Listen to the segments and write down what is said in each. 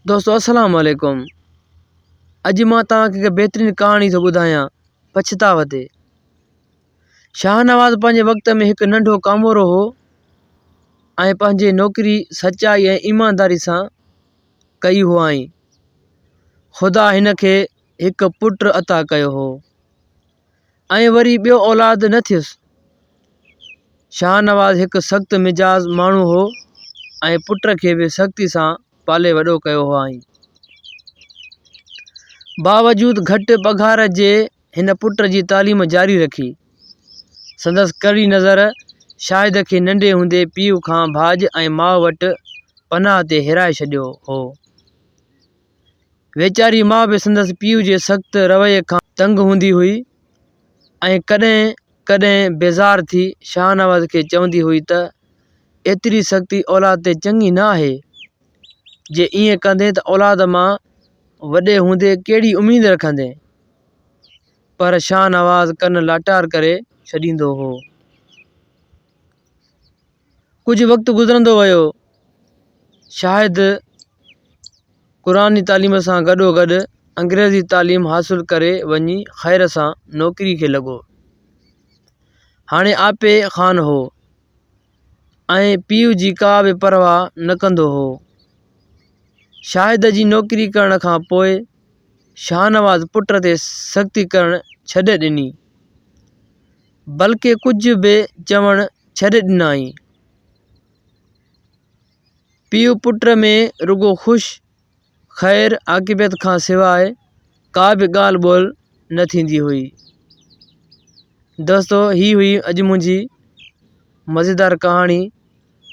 دوستو السلام عليڪم اڄ مان توهان کي هڪ بهترين ڪهاڻي ٿو ٻڌايان پڇتاء تي. شاهنواز پنهنجي وقت ۾ هڪ ننڍو ڪامورو هو ۽ پنهنجي نوڪري سچائي ۽ ايمانداري سان ڪئي هئائين. خدا هن کي هڪ پٽ عطا ڪيو هو ۽ وري ٻيو اولاد نه ٿيس. شاهنواز هڪ سخت مزاج ماڻهو هو ۽ پٽ کي به سختي سان پالي وڏو ڪيو هئائين. باوجود گهٽ پگهار جي هن پٽ جي تعليم جاري رکي. سندس ڪرڙي نظر شاهد کي ننڍي هوندي پيء کان ڀاڄ ۽ ماء وٽ پناهه تي هيرائي ڇڏيو هو. ويچاري ماء به سندس پيء جي سخت رويي کان تنگ هوندي هئي ۽ ڪڏهن ڪڏهن بيزار ٿي شاهنواز کي چوندي هئي ته ايتري سختي اولاد تي چڱي نه آهي. جي ائين ڪندين ته اولاد مان وڏي هوندي ڪهڙي اميد رکندين؟ پر شاهنواز ڪن لاٽار ڪري ڇڏيندو هو. ڪجهه وقت گذرندو ويو. شاهد قرآني تعليم سان گڏوگڏ انگريزي تعليم حاصل ڪري وڃي خير سان نوڪري کي لڳو. هاڻي آپي خان هو ۽ پيء جي ڪا به پرواهه نه ڪندو هو. شاهد جي نوڪري ڪرڻ کان پوء شاهنواز پٽ تي سختي ڪرڻ ڇڏي ڏني، بلڪه ڪجهه به چوڻ ڇڏي ڏنائين. پيء پٽ ۾ رڳو خوش خير عاقبت کان سواء ڪا به ڳالهه ٻولهه نه ٿيندي هئي. دوستو هي هئي اڄ منهنجي مزيدار ڪهاڻي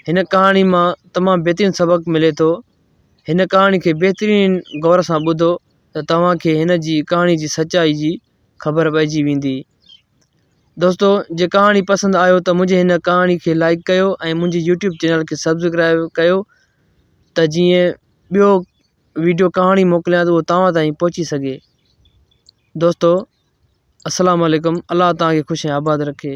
هن ڪهاڻي مان تمام بهترين سبق ملي ٿو هن ڪهاڻي کي بهترين غور سان ٻڌو ته توهان کي هن جي ڪهاڻي جي سچائي جي خبر پئجي ويندي. دوستو جي ڪهاڻي پسند آيو ته منهنجي هن ڪهاڻي کي لائڪ ڪيو ۽ منهنجي يوٽيوب چينل کي سبسڪرائب ڪيو ته جيئن ٻيو ويڊيو ڪهاڻي موڪليان ته اهو توهان تائين پهچي سگهي دوستو السلام عليڪم الله توهان کي خوش ۽ آباد رکي.